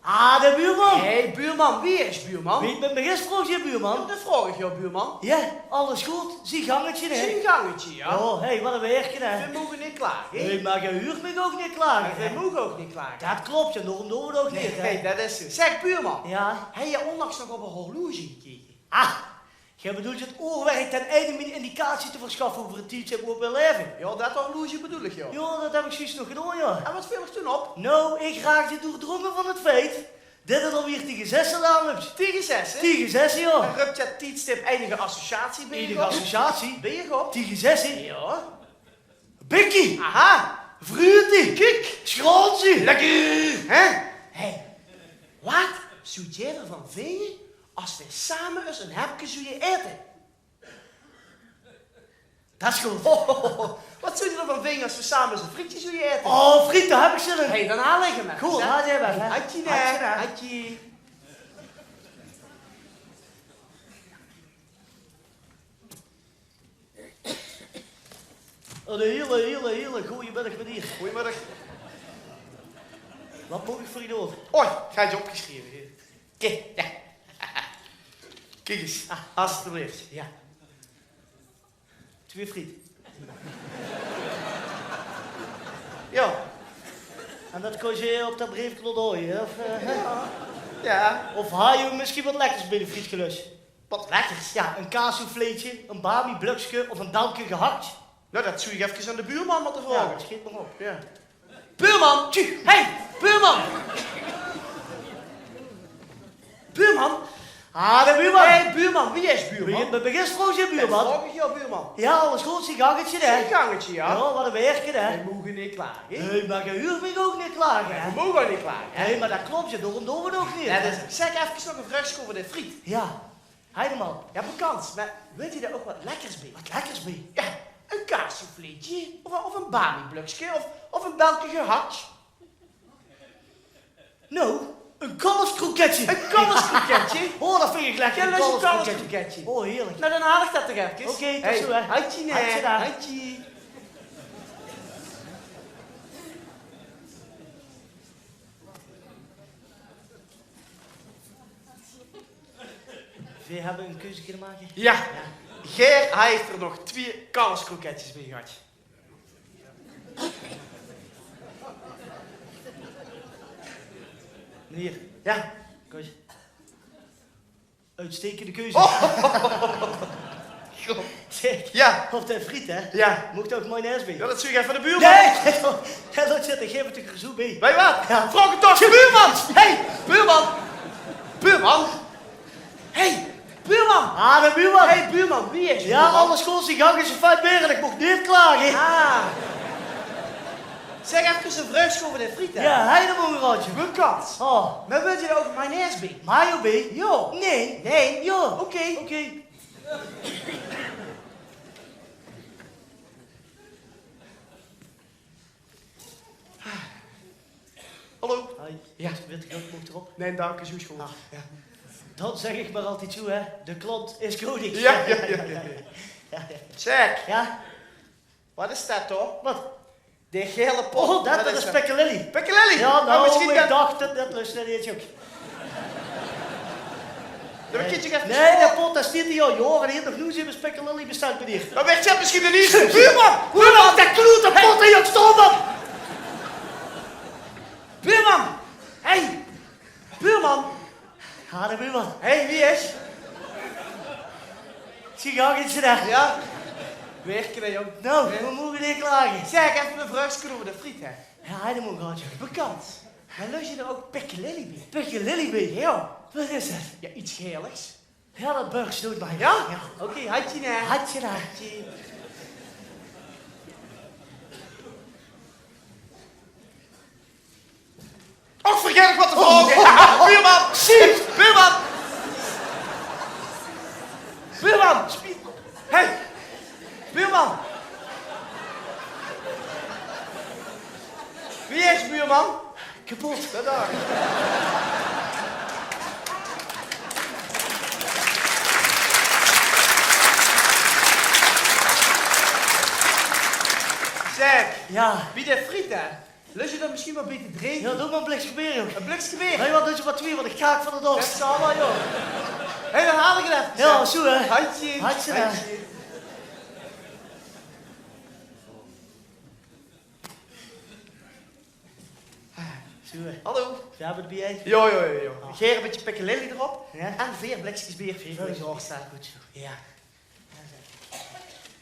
Ah, de buurman! Hey, buurman, wie is buurman? Wie, mit mich is, vraogs se, buurman? Ja, dat vraog ich, ja, buurman. Ja, alles good? Zien gangetje, hè? Zien gangetje, ja. Oh, hey, wat e werke, hè? V'r moge neet klage, hè? Nee, mer geer huurt mich ouch neet klage, hè? V'r moge ouch neet klage. Dat klop, ja, daorum doon v'r 't ouch neet, hè? Nee, dat is zoe. Zeg, buurman. Ja? Höbs se ónlangs nog op 'n horloge gekeke? Ah, geer bedoeltj 't oorwerk ten einde mich 'n indicatie te versjaffe euver 't tiedsjip wo v'r in laeve. Ja, dat horloge bedoel ich, ja. Ja, dat höb ich zjus nog gedaon, ja. En wat veel d'r toen op? Nou, ich raakde doordrónge van 't feit dat 't alweer tiege zesse aanlöptj. Tiege zesse? Tiege zesse, ja. En röptj dat tiedsjip einige associatie bie dich op? Einige associatie? Bie dich op? Tiege zesse? Ja. Bikkie. Aha. Fruutie. Kiek. Sjraonsie. Lekker. Hè? Hey, wat zouws se d'rvan vinje es v'r same ins 'n hepke zouwe aete? Dat is good. Wat zouws se d'rvan vinje es v'r same ins 'n frietje zouwe aete? Oh, friet, dao höb ich zin in. Hey, dan haol ich 'm effe, hè. Good, haol 'm effe. Hatje, hè. Hatje, hè. Hatje. Eine hiele, hiele, hiele gooje middig, meneer. Goojemiddig. Wat maag ich veur uch doon? Oj, ich haw 't opgesjreve, hè. Kiek, ja. Kiek ins. Ah, alsjeblieft. Ja. Twie friet. Ja. En dat kóns se op dat breefke laote haoje, hè? Of, eh, ja. Of haw se mesjien wat lekkers bie de frietkelus? Wat lekkers? Ja, e kaassouffleetje, e bami-blökske of e belke gehakt. Nou, dat zouws se efkes aan de buurman mótte vraoge. Ja, sjeet mer op. Ja. Buurman! Tju. Hey, buurman! Buurman! Ah, de buurman! Hey, buurman, wie is buurman? Wie, mit mich is, vraogs se, buurman? Dat vraog ich, ja, buurman. Ja, alles good, zien gangetje, hè? Zien gangetje, ja. Ja, wat e werke, hè? V'r moge neet klage, hè? Nee, mer geer huurt mich ouch neet klage, hè? V'r moge ouch neet klage, hè? Nee, mer dat klop, ja, daorum doon v'r 't ouch neet, hè? Dat is, zeg, efkes nog e vraogske euver de friet. Ja. Heideman. Ja, bekans, mer wils se dao ouch wat lekkers bie? Wat lekkers bie? Ja, e kaassouffleetje, of e, of e bami-blökske, of, of e belke gehakt. Nou, e kalfskroketje. E kalfskroketje? Oh, dat vinj ich lekker, e kalfskroketje. Ja, dat is e kalfskroketje. Oh, heerlik. Nou, dan haol ich dat toch efkes. Oké, tot zoe, hè. Hey, hatje, hè. Hatje, hè. Hatje. Veer höbbe 'n keuze kinne make? Ja. Ja. Geer haet d'r nog twie kalfskroketjes bie gehad. Meneer. Ja. Keuze. Uitstekende keuze. Oh. God. Zeg, ja, op de friet, hè? Ja. Moog d'r ouch mayonaise bie? Ja, dat zouw ich effe aan de buurman. Nee, dat, dat zit d'r, gaef 't d'r zoe bie. Weit se wat? Ja. Vraog 't toch, buurman! Hey, buurman! Buurman! Hey, Buurman! Ah, de buurman! Hey, buurman, wie is 't, buurman? Jao, alles good, ich hang ins e fijn beer en ich moch neet klage. Ah. Zèk, efkes 'n vruugsjoel veur de friet, hè? Jao, hielemaol good, jao. Bekans. Oh. Mer wils se d'r ouch mayonaise bie? Mayo bie? Jao. Nae. Nae? Jao. Oké. Oké. Hallo. Hoi. Jao. Wilt geer ouch, moog d'r op? Nae, dank, is good. Ah. Jao. Dan zèk ich mer altied zoe, hè: de klant is koning. Jao, jao, jao, jao. Jao, jao. Zèk. Jao? Waat is det dan? Waat? De gele pot. Oh, det is pikkelilly. Pikkelilly? Jao, noe, ich dach det, det lus se neet, jóng. Nae, de pot, dao steit 'r al jaore. Hie nog noets iemes pikkelilly besteld bie dich. Dan waert 't mesjien de ierste. Buurman! Buurman, de klote pot, hè, jóng, stop dan! Buurman! Hey! Buurman! Ha, de buurman. Hey, wie is 't? Zèk, jao, geet ze dao. Jao? Wirke, hè, jóng. Noe, veer moge neet klage. Zèk, effe 'n vruugsjoel veur de friet, hè? Jao, hielemaol good, jao. Bekans. Mer lus se d'r ouch pikkelilly bie? Pikkelilly bie? Jao. Waat is det? Jao, get geliks. Jao, det burgs doot mer. Jao? Jao. Oké, handje, hè. Handje, hè. Handje. Och, vergaet ich waat te vraoge. Oh, oh, oh, oh. Buurman! Sjiet! Buurman! Buurman! Hey! Buurman! Wie is 't, buurman? Kepot. Bedank. Zèk, jao, bie de friet, hè? Lus se dan mesjien get bie te drinke? Jao, doot mer e blikske beer, jóng. E blikske beer? Nae, waat, doot mer twieë, want ich kraak van de dors. Det zal waal, jóng. Hey, dan haol ich 't effe. Jao, zoe, hè. Handje. Handje, hè. Handje. Zoe, hè. Hallo. Veer höbbe 't bie, hè? Jao, jao, jao, jao. Oh. Gaer e bietje pikkelilly d'rop. Jao? En veer blikskes beer. Veer blikskes beer, jao, steit good zoe. Jao.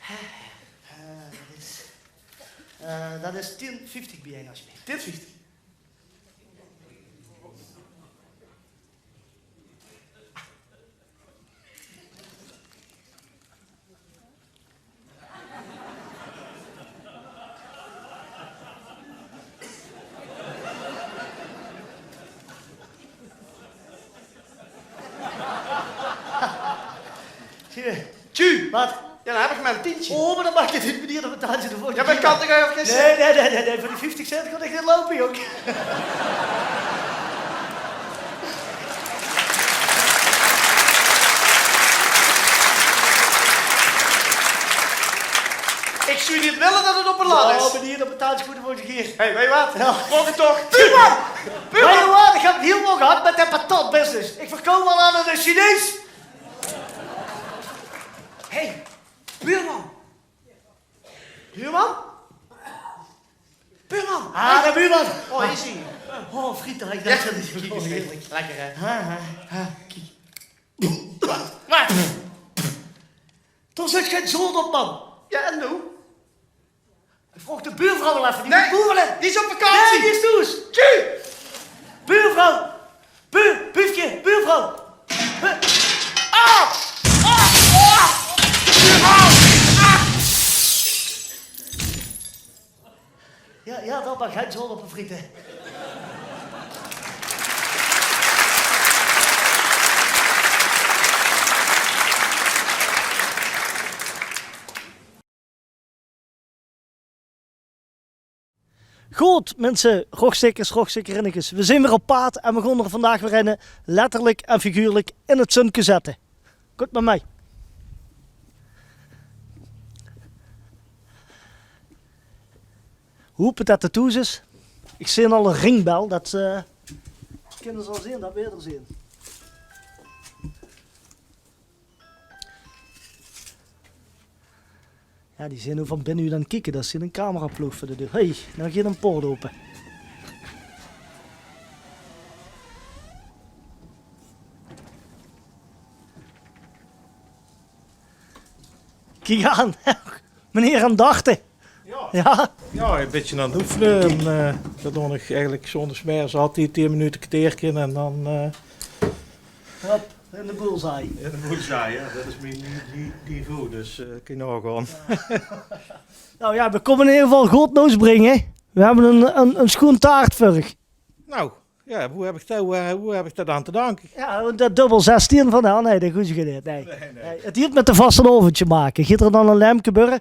Eh, det is, eh, det is tien vieftig bie-ein, alsjeblieft. Tien vieftig. Tju. Waat? Jao, dan höb ich mer e tientje. Oh, mer det maak neet oet, meneer, dan betaal ich de volgende kier. Jao, mer ich kan toch effe... Nae, nae, nae, nae, nae, veur die vieftig cent kan ich neet loupe, jóng. Ich zou neet wille det 't op de lat is. Jao, meneer, dan betaal ich gewoon de volgende kier. Hey, weit geer waat? Jao. Volgende toch. Buurman! Buurman! Weit geer waat? Ich höb 't hiel mooi gehad mit de patatbusiness. Ich verkoup waal aan de Chinees. Hey, buurman. Buurman? Buurman! Ah, de buurman! Oh, is ie. Oh, friete, ich dach... Jao, det is... Kiek ins, lekker, hè? Ha, ha, ha, kiek. Dao zit gein zoot op, man. Jao, en noe? Ich vraog de buurvrouw waal effe, die... Nae, mót boevele. Die is op vakantie. Nae, die is thoes. Tju! Buurvrouw! Bu-, buufke, buurvrouw. Bu-, ah! Ah! Ah! Ah! Ah! Jao, jao, det maag gein zoot op de friete. Good, minse, rogstikkers, rogstikkerinnekes. Veer zeen weer op paad en veer gaon d'r vandaag weer eine, letterlik en figuurlik, in 't zunke zètte. Kómp mer mei. Hope det 'r thoes is. Ich zeen al ein ringbel, det, eh, kinne ze al zeen det veer d'r zeen. Jao, die zeen noe van binne oet aan 't kieke. Dao zit ein cameraploog veur de deur. Hey, noe geit ein poort ope. Kiek aan, meneer Aan Dachte. Jao. Jao? Jao, e bietje aan 't oefene. En, eh, det doon ich eigelik 's zóndigs 's merges altied tieën minute, kerteerke en dan, eh, hop. In de bullseye. In de bullseye, ja. Dat is mien, mien, mien niveau, dus eh kin naogaon. Nou ja, we kómme in eder geval good noes bringe. We hebbe ein, ein, ein sjoen taart veur uch. Nou, ja, wie heb ich dat, wie, wie heb ich dat aan te danke? Ja, dat dubbel zestien van, oh nee, dat hoef ich neet. Nee. Nee, nee. Nee, het hiet mit de vastelaovend te make. Giet er dan ein lempke burre?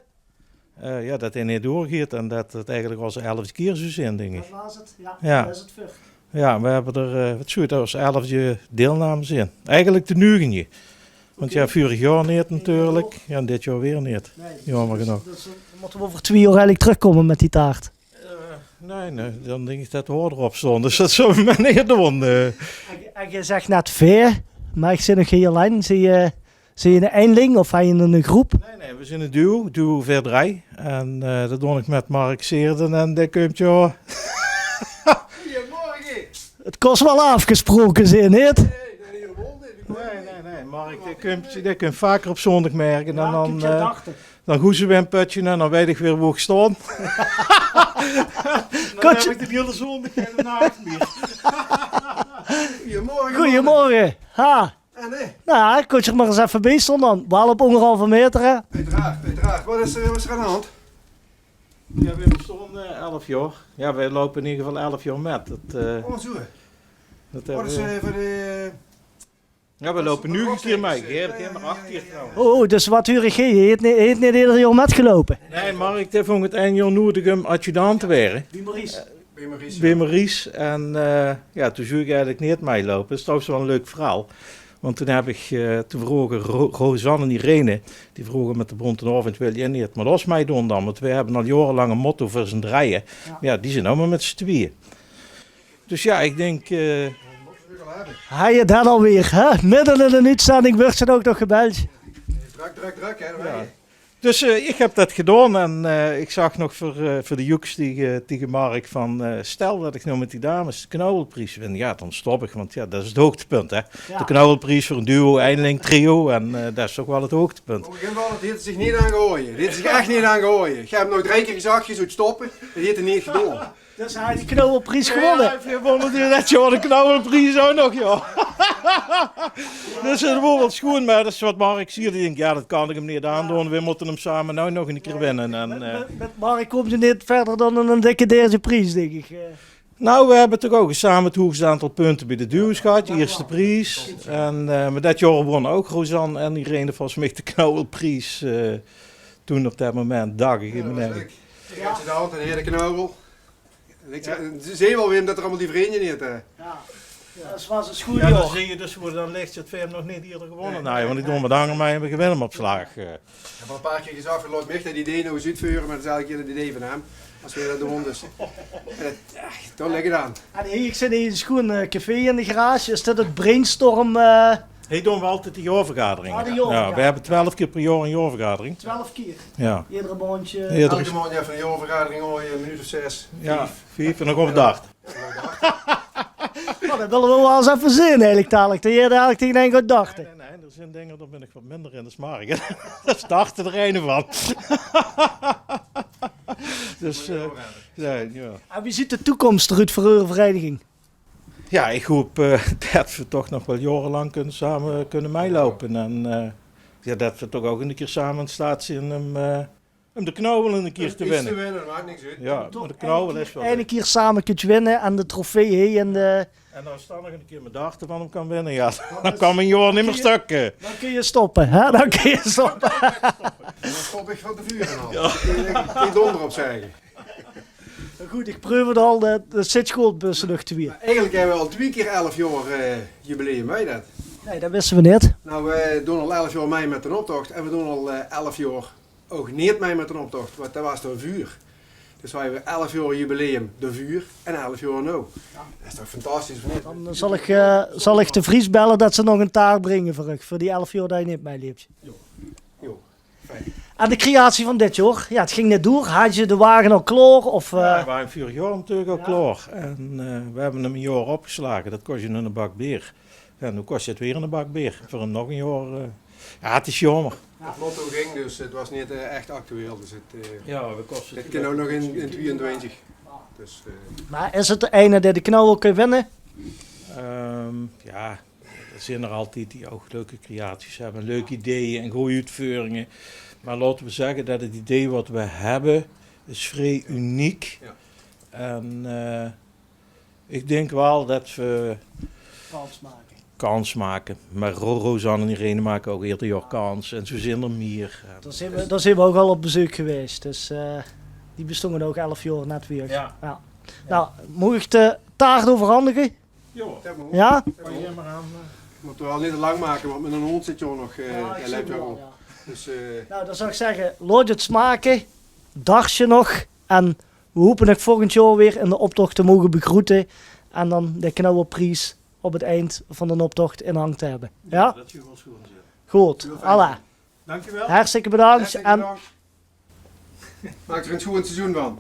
Eh, ja, dat 't neet doorgiet en dat 't eigelik al de elfde kier zou zeen, dink ich. Dat waas het, ja. Ja. Dat is het veur. Ja, we hebbe er, eh, het zou het als elfde deelname zeen. Eigelik de nuugendje. Want ja, vurig jaor neet natuurlik. Ja, en dit jaor weer neet. Nee, dus, jaomer genóg. Dus dan mótte we euver twie jaor eigelik trökkómme mit die taart. Eh, nee, nee, dan dink ich dat de hoorder op stóng. Dus dat zólle we mer neet doon. Eh. En, en ge zegt net veer, mer ich zeen nog gein allein. Zeen je Zeen je ein einling of hej je ein groep? Nee, nee, we zeen ein duo, duo veer drie. En eh, dat doon ich mit Mark Seerden en dae kump, ja. Goeiemorge. Het kós waal aafgesproke zeen, neet? Nee, nee, nee, nee. Mark, dae kump, dae kump vaker op zóndig merke. En dan, dan, eh, dan goeze we ein pötje en dan weit ich weer wo ich stóng. Dan heb ich de hiele zóndig geine nacht mier. Goeiemorge. Goeiemorge. Ha. En, eh? Nou, kóns dich mer ens effe biestoon dan. Waal op angerhalve meter, hè? Oeteraard, oeteraard. Wat is, eh, wat is er aan de hand? Ja, we bestoon eh elf jaor. Ja, we loupe in eder geval elf jaor mit. Dat, eh, oh, zo. Dat hebbe we. Wat is, eh, veur de... Ja, we loupe noe ein kier mit. Geer het mer ach kier trouwens. Oh, dus wat huur ich hie? Hae haet neet, hae haet neet eder jaor mitgeloupe? Nee, Mark, dae vóng het ein jaor nudig um adjudant te waere. Bie Maurice. Bie Maurice. En eh, ja, toen zou ich eigelik neet mitloupe. Dat is trouwens waal ein leuk verhaol. Want toen heb ich, eh, toen vroge Ro-, Rosanne en Irene, die vroge mit de bónte aovend: "Wil je neet mit ós mitdoon dan?" Want we hebbe al jaorelang ein motto veur z'n drieje. Ja. Ja, die zeen nou mer mit z'n twieje. Dus ja, ich dink eh, hej, het dan alweer, hè? Midden in ein oetzending wuuert ze ouch nog gebeld. Drök, drök, drök, hè? Ja. Dus eh, ich heb dat gedaon en eh, ich zag nog veur, eh, veur de joeks taenge, eh, taenge Mark van, eh, stel dat ich nou mit die dames de Knauwelpries win, ja, dan stop ich, want ja, dat is het hoogtepunt, hè. Ja. De Knauwelpries veur ein duo, einling, trio en eh, dat is toch waal het hoogtepunt. Op ein gegaeve moment haet 't zich neet aangehaoje. Het haet zich ech neet aangehaoje. Ich heb nog drie kier gezag, ge zult stoppe. Dat haet 'r neet gedaon. Dus hae haet de Knauwelpries gewónne. Ja, veer wónne dit jaor de Knauwelpries ouch nog, ja. Dus het waor waal sjoen, mer dat is wat Mark zag. Ich dink, ja, dat kan ich 'm neet aandoon. We mótte 'm same nou nog ein kier winne. En eh, mit, mit Mark kóms se neet wiejer dan ein dikke derde pries, dink ich. Eh. Nou, we hebbe toch ouch same het hoegste aantal punte bie de duo's gehad. Ierste pries. En eh, mer dat jaor wónne ouch Rosanne en Irene volges mich de Knauwelpries. Eh, toen op dat moment dach ich in mien eige. Ja, dat is leuk. Ich had ze de hand en heer de Knauwel. En ich zag, ze zeen waal weer dat 'r allemaol die vrunj haet, hè. Ja. Ja, dat waas ein sjoen jaor. Ja, dan zeen je dus wo 't aan lik dat veer 'm nog neet ierder gewónne hadde. Nee, want ich doon mit anger mei en we gewinne 'm op slaag. Eh. Ich heb al ein paar kier gezag, laot mich dat idee nou ens oetveure, mer dat is eigelik het idee van hem. As we dat doon, dus. En dat, ja, dao lik 't aan. En hie, ich zeen hie ein sjoen eh, café in de garage. Is dat het brainstorm eh, Hie doon we altied de jaorvergadering. Ah, de jaorvergadering. Ja, we hebbe twelf kier per jaor ein jaorvergadering. Twelf kier? Ja. Eder maondje? Eder... Elke maond, ja, van de jaorvergadering haoje, ein minuut of zes, ja, vief. Vief en dan gaon we dart. Oh, dat wille we waal ens effe zeen, eigelik, dalik. Dat je dalik taenge ein gaot darte. Nee, nee, nee, er zeen dinger, dao bin ich wat minder in, dat is Mark. Dat is darte d'r eine van. Dus eh, ja, ja. En wie zuut de toekóms d'roet veur eure vereiniging? Ja, ich haop eh, dat we toch nog waal jaorelang kinne, same kinne mitloupe. En eh, ja, dat we toch ouch ein kier same in staat zeen um, eh, um de Knauwel ein kier te winne. Iets te winne, dat maak niks oet. Ja, mer de Knauwel is waal leuk. Eine kier same kinne winne en de trofee, hè, en de... En as ich dan nog ein kier mit darte van 'm kan winne, ja, dan kan mien jaor neet mier stökke. Dan kinne we stoppe, hè? Dan kinne we stoppe. Dan stop ich van te vure al. Ja. Ich kin donder op zègke. Mer good, ich preuf het al, dat, dat zit good, bös se nog twieë. Mer eigelik hebbe we al twieë kier elf jaor eh, jubileum, wis se dat? Nee, dat wiste we neet. Nou, we doon al elf jaor mei mit d'n optoch en we doon al eh, elf jaor ouch neet mei mit d'n optoch, want dat waas d'r vuur. Dus we hebbe elf jaor jubileum d'r vuur en elf jaor nou. Ja. Dat is toch fantastisch, of neet? Dan zal ich eh, zal ich de Vries belle dat ze nog ein taart bringe veur uch, veur die elf jaor dat ge neet mitleept. Jo. Jo. Fijn. En de creatie van dit jaor, ja, het ging neet door. Had je de wage al klaor? Of eh... Ja, we ware vurig jaor natuurlik al klaor. En eh, we hebbe 'm ein jaor opgeslage. Dat kos je ein bak beer. Ja, noe kos het weer ein bak beer. Veur ein, nog ein jaor eh. Ja, het is jaomer. Het lotto ging, dus het waas neet eh, ech actueel. Dus het eh, ja, we koste het kin ouch nog in, in twieëntwintig. Dus eh. Mer is het eine dae de Knauwel kin winne? Ehm, ja, Zeen d'r altied die ouch leuke creaties höbbe, leuke ideeë en gooj oetveuringe. Mer laote we zègke det 't idee wat we höbbe, is vrie uniek. En eh, ich dink waal det we kans make. Mer Rosanne en Irene make ouch eder jaor kans. En zoe zeen d'r mier. Dao zeen we, dao zeen we ouch al op bezeuk gewaes. Dus eh, die bestónge ouch elf jaor net weer. Jao. Noe, maag ich de taart euverhandige? Jao? Mót waal neet te lang make, want miene hóndj zit hie nog eh, jao, ich zeen 't waal. Dus eh, noe, dan zou ich zègke, laot 't smake. Darsje nog. En we hope uch volgend jaor weer in de optoch te moge begroete. En dan de knauwe pries op 't eind van d'n optoch in hang te höbbe. Jao? Det zeen we waal sjoon zeen. Good, alla. Dankjewel. Hartstikke bedank. Maak d'r ein sjoon seizoen van.